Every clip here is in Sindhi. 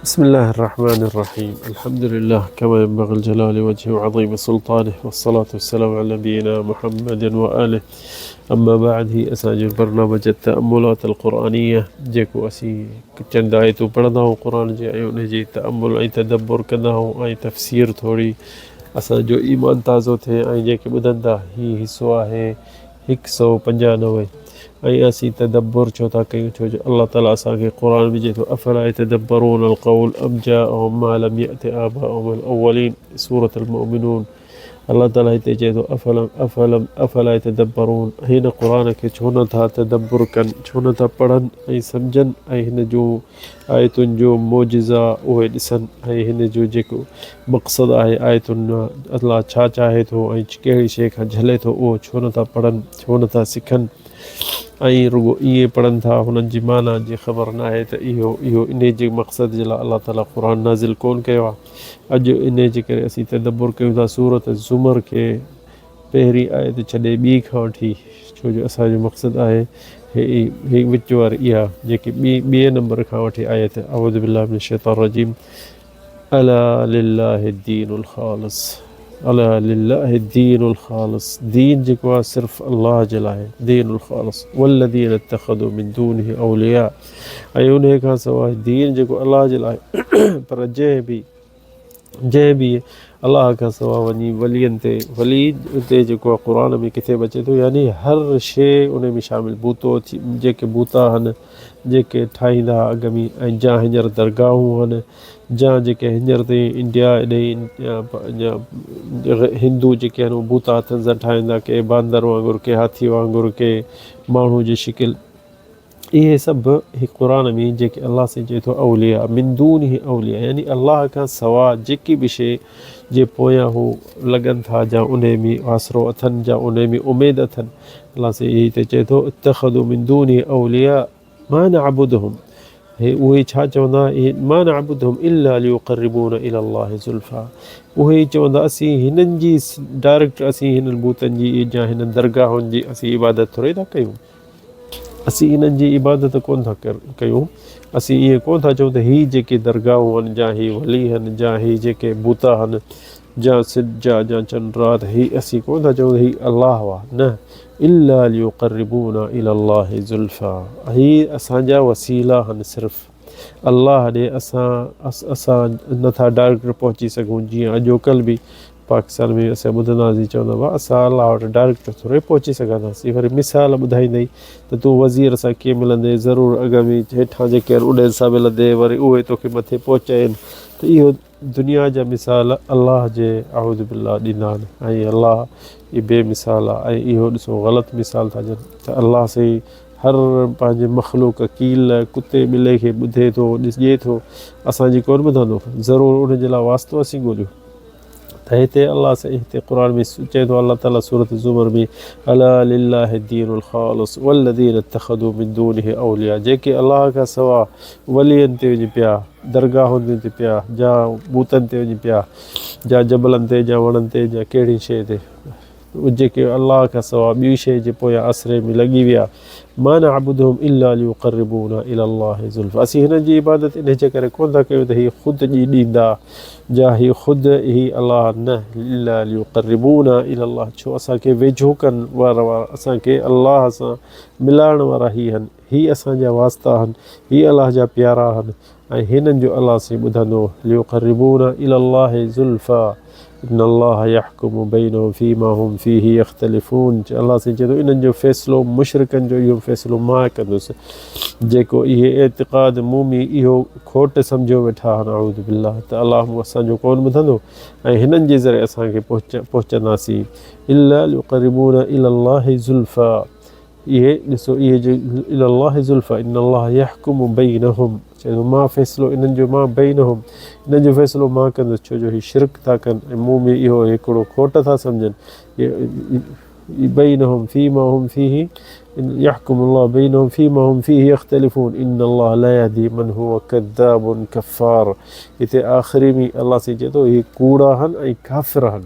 بسم الله الرحمن الرحيم الحمد لله كما ينبغي الجلال وجهه وعظيم سلطانه والصلاة والسلام على نبينا محمد وآله اما بعد هي اسان جو برنامج التأملات القرآنية جيڪو اسين چند آيتون پڙهندا آهيون قرآن جي ۽ ان جي تأمل ۽ تدبر ڪندا آهيون ۽ تفسير ٿوري اسان جو ايمان تازو ٿئي ۽ جيڪي ٻڌن ٿا هي حصو آهي هڪ سئو پنجانوي ۽ اسين تدبر ڇو ٿا ڪيون ڇو جو الله تعالي اسان کي قرآن ۾ چئي ٿو افلا يتدبرون القول ام جاءهم ما لم يأت آباءهم الاولين سورة المؤمنون الله تعالي هتي چئي ٿو افلم افلم افلا يتدبرون هن قرآن کي ڇو نه ٿا تدبر ڪن ڇو نه ٿا پڙهن ۽ سمجهن ۽ هن جون آيتن جو معجزا اهي ڏسن ۽ هن جو جيڪو مقصد آهي آيتن مان الله ڇا چاهي ٿو ۽ ڪهڙي شيء کان جهلي ٿو اهو ڇو نٿا پڙهن ڇو نٿا سکن ۽ رڳو ائين پڙهن ٿا هنن جي معنيٰ جي خبر ناهي ته اهو اهو انهي جي مقصد جي لاء الله تعالي قرآن نازل ڪون ڪيو آهي اڄ انهي جي ڪري اسين تدبر ڪيون ٿا سورة زمر کي پهرين آيت ڇڏي ٻي کان وٺي ڇو جو اسان جو مقصد آهي هي هي وچ واري اها جيڪي ٻي ٻئي نمبر کان وٺي آيت اعوذ بالله من الشيطان الرجيم الا لله الدين الخالص الا لله الدين الخالص دين جيڪو آهي صرف الله جي لاء دين الخالص والذين اتخذوا من دونه اولياء ۽ انهي کان سواء دين جيڪو الله جي لاء پر جنهن به جنهن به الله کان سواء وڃي ولين تي ولي تي جيڪو آهي قرآن ۾ ڪٿي به اچي ٿو يعني هر شيء ان ۾ شامل بوتو ٿي جيڪي بوتا آهن جيڪي ٺاهيندا اڳ ۾ ۽ جا هينئر درگاهون آهن جا جيڪي هينئر تائين انڊيا ايڏي هندو جيڪي آهن اهي بوتا هٿن سان ٺاهيندا ڪي باندر وانگر ڪي هاٿي وانگر ڪي ماڻهو جي شڪل اهي سڀ هي قرآن ۾ جيڪي الله سائين چئي ٿو اولياء من دونه اولياء يعني الله کان سوا جيڪي به شيء جي پويان هو لڳن ٿا جا انهي ۾ آسرو اٿن جا انهي ۾ اميد اٿن الله سائين هي هتي چئي ٿو اتخذوا من دونه اولياء ما نعبدهم هي اهي ڇا چوندا اهي ما نعبدهم الا ليقربونا الى الله زلفا اهي چوندا اسين هنن جي ڊائريڪٽ اسين هنن بوتن جي يا هنن درگاهن جي اسين عبادت ٿوري ٿا ڪيون اسين انهن جي عبادت ڪونه ٿا ڪيون، اسين ائين ڪونه ٿا چئون ته هي جيڪي درگاهون آهن جا هي ولي آهن جا هي جيڪي بوتا آهن جا سج آ جا چنڊ آ ته هي اسين ڪونه ٿا چئون ته هي الله هئا نه الا ليقربونا الي الله زلفا هي اسان جا وسيلا آهن صرف الله ڏي اسان اسان نٿا ڊائريڪٽ پهچي سگهون جيئن اڄوڪل به پاڪستان ۾ اسان ٻڌنداسين چوندا هئا اسان الله وٽ ڊائريڪٽ ٿوري پهچي سگهنداسين وري مثال ٻڌائيندئي ته تون وزير سان ڪيئن ملندي ضرور اڳ ۾ هيٺان جيڪي آهن انهن سان ملندي وري اهي توکي مٿي پهچائين ته اهو دنيا جا مثال الله جي اعوذ بالله ڏيندا آهن ۽ الله ئي بي مثال آهي ۽ اهو ڏسو غلط مثال ٿا ڏين ته الله سائين هر پنهنجي مخلوق ڪيل ڪتي ٻلي کي ٻڌي ٿو ڏسجي ٿو اسان جي ڪونه ٻڌندو ضرور ان جي لاء واسطو اسين ڳوليون ته هتي الله سائين هتي قرآن ۾ چئي ٿو الله تعالي سورة زمر ۾ الا لله الدين الخالص والذين اتخذوا من دونه اولياء جيڪي الله کان سوا ولين تي وڃي پيا درگاهن تي پيا جا بوتن تي وڃي پيا جا جبلن تي جا وڻن تي جا ڪهڙي شيء تي جيڪي الله کان سوا ٻي شيء جي پويان آسري ۾ لڳي ويا، ما نعبدهم الا ليقربونا الي الله زلفا اسين هنن جي عبادت انهي جي ڪري ڪونه ٿا ڪيون ته هي خود ڄي ڏيندا جا هي خود هي الله نه الا ليقربونا الي الله ڇو اسان کي ويجهو ڪن وارا اسان کي الله سان ملائڻ وارا هي هن هي اسان جا واسطا هن هي الله جا پيارا هن ۽ هنن جو الله سين ٻڌندو، ليقربونا الي الله زلفا ان الله يحڪم بينهم فيما هم فيه يختلفون الله سين چئي ٿو انهن جو فيصلو مشرڪن جو اهو فيصلو مان ڪندس جيڪو اهي اعتقاد مون ۾ اهو کوٽ سمجهيو ويٺا آهن اعوذ بالله ته الله مون اسان جو ڪون ٻڌندو ۽ هنن جي ذريعي اسان کي پهچنداسين الا ليقربونا الي الله زلفا اهي ڏسو اهي جو الي الله زلفا ان الله يحڪم بينهم چئي ٿو مان فيصلو انهن جو مان بينهم انهن جو فيصلو مان ڪندس ڇو جو هي شرڪ ٿا ڪن ۽ مون ۾ اهو هڪڙو کوٽ ٿا سمجهن بينهم فيما هم فيه يحكم الله بينهم فيما هم فيه يختلفون ان الله لا يهدي من هو كذاب كفار هتي آخري ۾ الله سائين چئي ٿو هي ڪوڙا هن ۽ ڪافر هن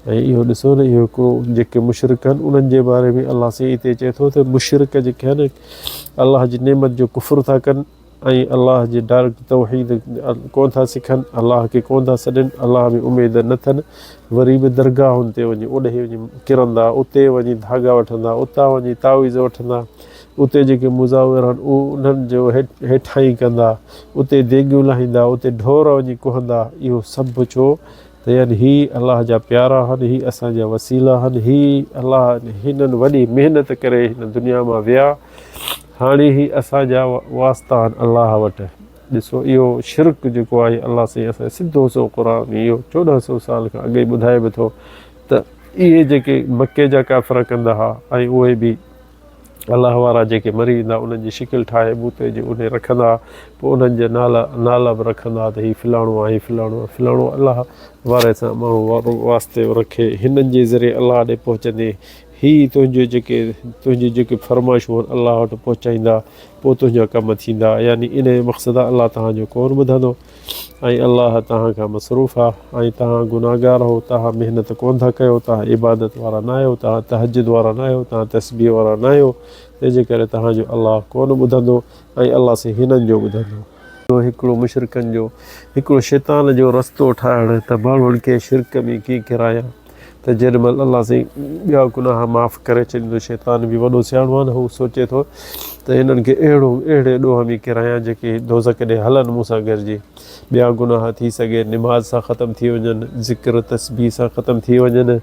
۽ اهو ڏسو نه اهو هڪڙو جيڪي مشرڪ آهن انهن جي باري ۾ الله سائين هتي چئي ٿو ته مشرڪ جيڪي آهن الله جي نعمت جو ڪفر ٿا ڪن ۽ الله جي ڊائريڪٽ توحيد ڪونه ٿا سکن، الله کي ڪونه ٿا سڏين، الله ۾ اميد نه ٿن، وري به درگاهن تي وڃي اوڏهين وڃي ڪرندا، اتي وڃي ڌاڳا وٺندا، اتان وڃي تعويذ وٺندا، اتي جيڪي مزاور آهن انهن جو هيٺائين ڪندا، اتي ديڳيون لاهيندا، اتي ڍور وڃي ڪهندا، اهو سڀ ڇو ته يعني هي الله جا پيارا آهن، هي اسان جا وسيلا آهن، هي الله هنن وڏي محنت ڪري هن دنيا مان ويا، هاڻي هي اسان جا واسطا آهن الله وٽ. ڏسو اهو شرڪ جيڪو آهي الله سائين اسان کي سڌو سنئون قرآن ۾ اهو 14 سئو سال کان اڳ ئي ٻڌائي به ٿو ته اهي جيڪي مڪي جا ڪافر ڪندا ها ۽ اهي به الله وارا جيڪي مري ويندا انهن جي شڪل ٺاهي بوتي جي انهي رکندا پوء انهن جا نالا نالا به رکندا ته هي فلاڻو آهي هي فلاڻو آهي فلاڻو الله واري سان ماڻهو واسطي رکي هنن جي ذريعي الله ڏي پهچندي هي تنهنجو جيڪي تنهنجي جيڪي فرمائشون آهن الله وٽ پهچائيندا پوء تنهنجا ڪم ٿيندا يعني انهي مقصد الله توهان جو ڪونه ٻڌندو ۽ الله توهان کان مصروف آ ۽ توهان گنهگار هو، توهان محنت ڪونه ٿا ڪيو، توهان عبادت وارا نه آهيو، توهان تهجد وارا نه آهيو، توهان تسبيح وارا نه آهيو، تنهن جي ڪري توهان جو الله ڪونه ٻڌندو ۽ الله سائين هنن جو ٻڌندو. هڪڙو مشرڪن جو هڪڙو شيطان جو رستو ٺاهڻ ته ماڻهن کي شرڪ ۾ ڪيئن ڪيرايان ته جيڏي مهل الله سائين ٻيا گناهه معاف ڪري ڇڏيندو شيطان به وڏو سياڻو آهي نه هو سوچي ٿو ته هنن کي اهڙو اهڙي ڏوهه ۾ ڪيرايان جيڪي دوزخ ڏي هلن مون سان گڏجي ٻيا گناهه ٿي سگهي نماز سان ختم ٿي وڃن ذڪر تسبيح سان ختم ٿي وڃن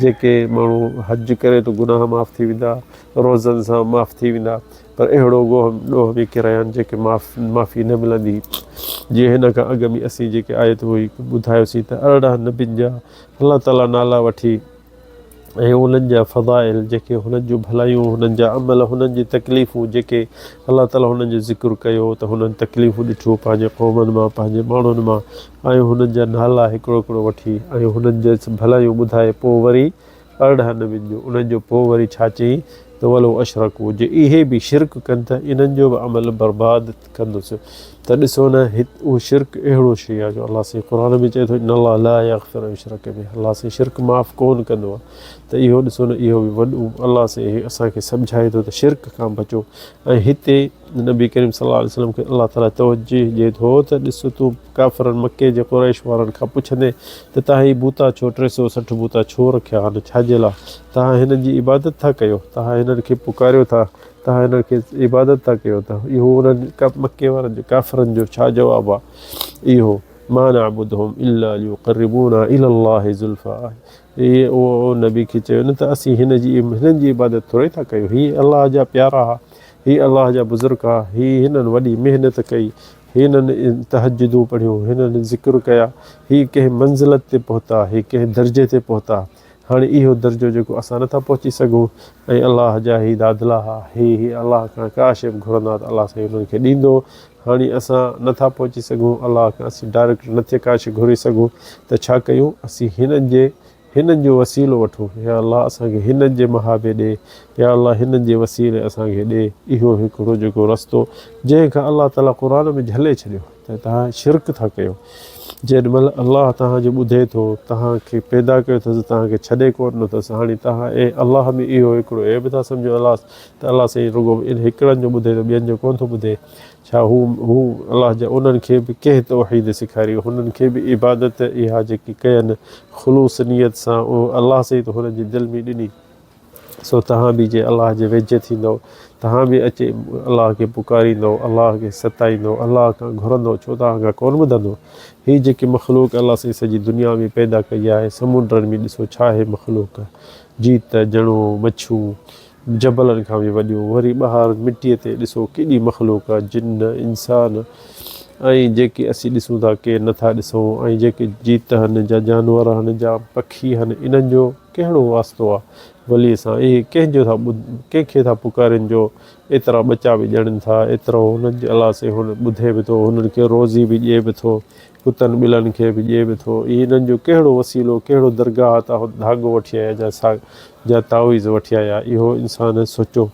جيڪي ماڻهو حج ڪري ٿو گناهه معاف ٿي ويندا روزن سان معاف ٿي ويندا پر اهڙو ڏوهه ۾ ڪيرايان جيڪي معاف معافي نه ملندي جيئن هن کان اڳ ۾ اسين جيڪي آيت هئي ٻڌايوسين ته 18 نبين جا الله تعالي نالا وٺي ۽ انهن جا فضائل جيڪي هنن جون ڀلايون هنن جا عمل هنن جي تڪليفون جيڪي الله تعالي هنن جو ذڪر ڪيو ته هنن تڪليفون ڏٺيون پنهنجي قومن مان پنهنجي ماڻهن مان ۽ هنن جا نالا هڪڙو هڪڙو وٺي ۽ هنن جي ڀلايون ٻڌائي پوء وري 18 نبين جو انهن جو پوء وري ڇا چيائين ته ولو اشرڪو جي اهي به شرڪ ڪن ته انهن جو به عمل برباد ڪندس ته ڏسو نه هت اهو شرڪ اهڙو شيء آهي جو الله سائين قرآن ۾ چئي ٿو ان الله لا يغفر ان يشرڪ به الله سائين شرڪ معاف ڪون ڪندو آهي ته اهو ڏسو نه اهو به وڏو الله سائين اسان کي سمجهائي ٿو ته شرڪ کان بچو ۽ هتي نبي ڪريم صلي الله عليه وسلم کي الله تعالي توجه ڏئي ٿو ته ڏس تون ڪافرن مڪي جي قريش وارن کان پڇندين ته توهان هي بوتا ڇو 360 بوتا ڇو رکيا آهن ڇا جي لاء توهان هنن جي عبادت ٿا ڪيو توهان هنن کي پڪاريو ٿا توهان هنن کي عبادت ٿا ڪيو ته اهو انهن مڪي وارن جو ڪافرن جو ڇا جواب آهي اهو ما نعبدهم الا ليقربونا الى الله زلفا اهي اهو نبي کي چيو نه ته اسين هن جي هنن جي عبادت ٿوري ٿا ڪيون هي الله جا پيارا ها هي الله جا بزرگ ها، هي هنن وڏي محنت ڪئي، هنن تهجدون پڙهيون، هنن ذڪر ڪيا، هي ڪنهن منزلت تي پهتا، هي ڪنهن درجي تي پهتا، هاڻي اهو درجو جيڪو اسان نٿا پهچي سگهون ۽ الله جا هي دادلا ها، هي هي الله کان ڪا شيء به گهرندا ته الله سائين انهن کي ڏيندو، هاڻي اسان نٿا پهچي سگهون، الله کان اسين ڊائريڪٽ نٿي ڪا شيء گهري سگهون ته ڇا ڪيون، اسين هنن جي هنن جو وسيلو وٺو، يا الله اسان کي هنن جي مهابي ڏي، يا الله هنن جي وسيلي اسان کي ڏي، اهو هڪڙو جيڪو رستو جنهن کان الله تعالي قرآن ۾ جهلي ڇڏيو ته توهان شرڪ ٿا ڪيو، جيڏي مهل الله توهان جو ٻڌي ٿو، توهان کي پيدا ڪيو اٿس، توهان کي ڇڏي ڪونه ڏنو اٿس، هاڻي توهان اي الله ۾ اهو هڪڙو عيب ٿا سمجهو الله ته الله سائين رڳو ان هڪڙن جو ٻڌي ٿو ٻين جو ڪونه ٿو ٻڌي. ڇا هو هو الله جا انهن کي به ڪنهن توحيد سيکاري هنن کي به عبادت اها جيڪي ڪين خلوص نيت سان اهو الله سائين ته هنن جي دل ۾ ڏني سو توهان به جي الله جي ويجهي ٿيندؤ توهان به اچي الله کي پڪاريندؤ الله کي ستائيندؤ الله کان گهرندؤ ڇو توهان کان ڪونه ٻڌندو هي جيڪي مخلوق الله سائين سڄي دنيا ۾ پيدا ڪئي آهي سمنڊن ۾ ڏسو ڇا آهي مخلوق جيت جڻو مڇون جبلن کان به وڏيون، وري ٻاهر مٽيء تي ڏسو ڪيڏي مخلوق آ، جن، انسان ۽ جيڪي اسين ڏسون ٿا ڪي نه ٿا ڏسون ۽ جيڪي جيت هن جا جانور هن جا پکي هن انهن جو ڪهڙو واسطو آ وليء سان، اهي ڪنهن جو ٿا ڪنهن کي ٿا پڪارين جو ايترا ٻچا به ڄڻين ٿا، ايترو هنن جي الله سائين هن ٻڌي به ٿو، هنن کي روزي به ڏئي به ٿو. ڪتن ٻلن کي به ڏئي به ٿو. هنن جو ڪهڙو وسيلو، ڪهڙو درگاهه تان ڌاڳو وٺي آيا جا سا جا تعويذ وٺي آيا. اهو انسان سوچو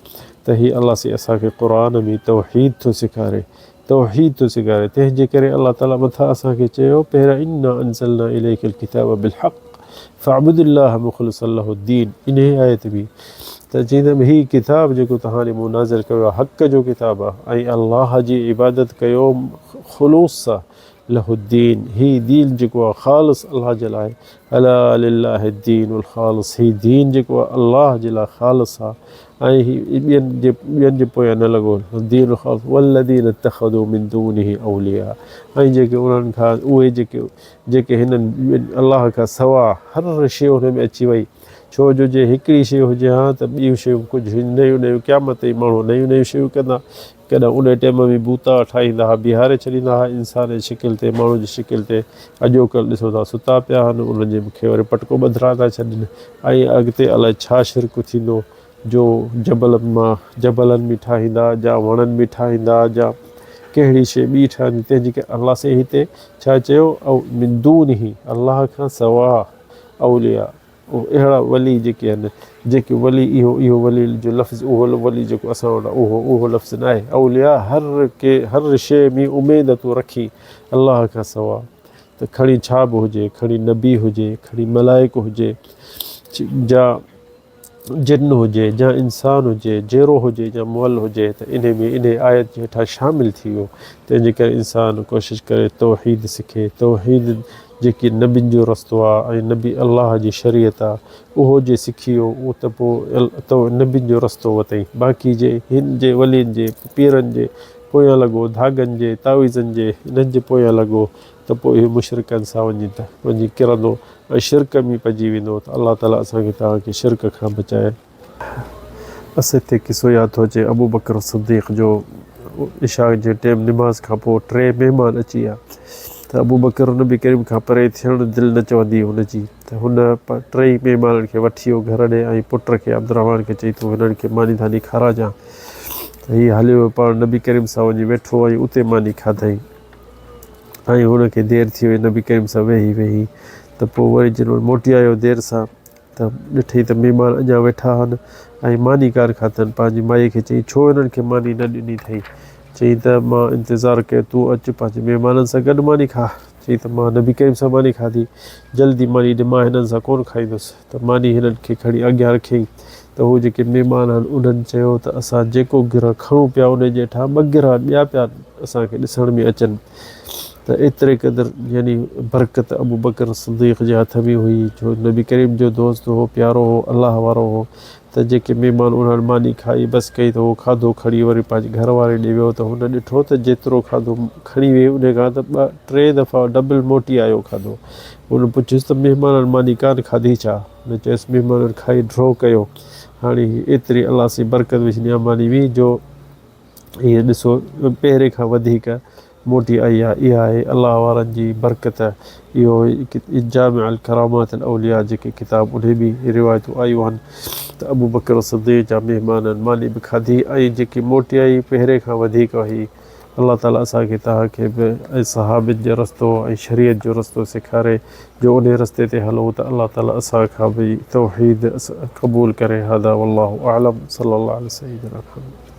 ته هي الله سائين اسان کي قرآن ۾ توحيد ٿو سيکاري، توحيد ٿو سيکاري، تنهن جي ڪري الله تعالي مٿان اسان کي چيو پهريان انا انزلنا اليک الڪتاب بالحق فاعبد الله مخلصا له الدين انهي آيت ۾ ته چيندم هي ڪتاب جيڪو توهان ڏي مون نازل ڪيو آهي حق جو ڪتاب آهي ۽ الله جي عبادت ڪيو خلوص سان له الدين هي دين جيڪو آهي خالص الله جي لاء الا لله الدين الخالص هي دين جيڪو آهي الله جي لاء خالص آهي ۽ هي ٻين جي ٻين جي پويان نه لڳو الدين الخالص والذين اتخذوا من دونه اولياء ۽ جيڪي انهن کان اهي جيڪي جيڪي هنن الله کان سوا هر شيء ان ۾ اچي وئي ڇو جو جي هڪڙي شيء هجي ها ته ٻيون شيون ڪجهه نيون نيون قيامت تائين ماڻهو نيون نيون شيون ڪندا. ڪڏهن ان ٽيم ۾ بوتا ٺاهيندا ها بيهاري ڇڏيندا ها انسان جي شڪل تي ماڻهو جي شڪل تي اڄوڪلهه ڏسو ٿا ستا پيا آهن انهن جي کي وري پٽڪو ٻڌرائي ٿا ڇڏين ۽ اڳتي الائي ڇا شرڪ ٿيندو جو جبلن مان جبلن ۾ ٺاهيندا جا وڻن ۾ ٺاهيندا جا ڪهڙي شيء ٻي ٺهندي تنهن جي ڪري الله سائين هتي ڇا چيو او من دونه الله کان سوا اولياء اهڙا ولي جيڪي آهن جيڪي ولي اهو اهو ولي جو لفظ اهو ولي جيڪو اسان وٽ اهو اهو لفظ نه آهي اولياء هر ڪي هر شيء ۾ اميد تون رکي الله کان سوا ته کڻي ڇا به هجي کڻي نبي هجي کڻي ملائڪ هجي جا جن هجي يا انسان هجي، جيئرو هجي يا مئل هجي ته انهي ۾ انهي آيت جي هيٺان شامل ٿي ويو. تنهن جي ڪري انسان ڪوشش ڪري توحيد سکي. توحيد جيڪي نبين جو رستو آ ۽ نبي الله جي شريعت آ اهو جي سکي ويو اهو ته پوء نبين جو رستو وتئين. باقي جي هن جي ولين جي پيرن جي پويان لڳو، ڌاڳن جي، تعويذن جي انهن جي پويان لڳو ته پوء اهو مشرڪن سان وڃي ته وڃي ڪرندو ۽ شرڪ ۾ پئجي ويندو ته الله تعالي اسان کي توهان کي شرڪ کان بچائي. بس هتي قصو ياد ٿو اچي ابوبڪر صديق جو عشاء جي ٽيم نماز کان پوء ٽي مهمان اچي ويا ته ابوبڪر نبي ڪريم کان پري ٿيڻ دل نه چوندي هن جي ته هن ٽئي مهمانن کي وٺي ويو گهر ڏي ۽ پٽ کي عبدالرحمان کي چئي تون هنن کي ماني ڌاني کاراجان ته هي هليو ويو پاڻ نبي ڪريم سان وڃي ويٺو ۽ اتي ماني کاڌائين. ۽ هن کي دير ٿي وئي نبي ڪريم سان ويهي ويهي ته پوء وري جن وٽ موٽي آيو دير سان ته ڏٺئي ته مهمان اڃا ويٺا آهن ۽ ماني ڪانه کاڌن پنهنجي مائي کي چيائين ڇو هنن کي ماني نه ڏني اٿئي چيائين ته مان انتظار ڪيو تون اچ پنهنجي مهمانن سان گڏ ماني کاء چيائين ته مان نبي ڪريم سان ماني کاڌي جلدي ماني ڏي مان هنن سان ڪونه کائيندس ته ماني هنن کي کڻي اڳيان رکيائين ته هو جيڪي مهمان آهن انهن چيو ته اسان جيڪو گرهه کڻون پيا انهي جي هيٺان ٻه گرهه ٻيا پيا اسان کي ڏسڻ ۾ اچن ته ايتري قدر يعني برڪت ابوبڪر صديق جي هٿ ۾ هئي جو نبي ڪريم جو دوست هو پيارو هو الله وارو هو ته جيڪي مهمان انهن ماني کائي بس ڪئي ته هو کاڌو کڻي وري پنهنجي گهر واري ڏي ويو ته هن ڏٺو ته جيترو کاڌو کڻي وئي انهي کان ته ٻه ٽي دفعا ڊبل موٽي آيو کاڌو هن پڇيس ته مهمانن ماني ڪانه کاڌي ڇا؟ هن چيس مهمانن کائي ڍرو ڪيو. هاڻي هي ايتري الله سين برڪت وجهني آ ماني ۾ جو هيء ڏسو پهرين کان وڌيڪ موٽي آئي آ. اها آهي الله وارن جي برڪت. اهو جامع الڪرامات الاولياء جيڪي ڪتاب انهي ۾ روايتون آيون آهن ته ابوبڪر صديق جا مهمانن ماني به کاڌي ۽ جيڪي موٽي آئي پهرين کان وڌيڪ هئي. الله تعالي اسان کي توهان کي به ۽ صحابين جو رستو ۽ شريعت جو رستو سيکاري جو انهي رستي تي هلون ته الله تعالي اسان کان به توحيد قبول ڪري هذا والله اعلم صلي الله علي سيدنا محمد.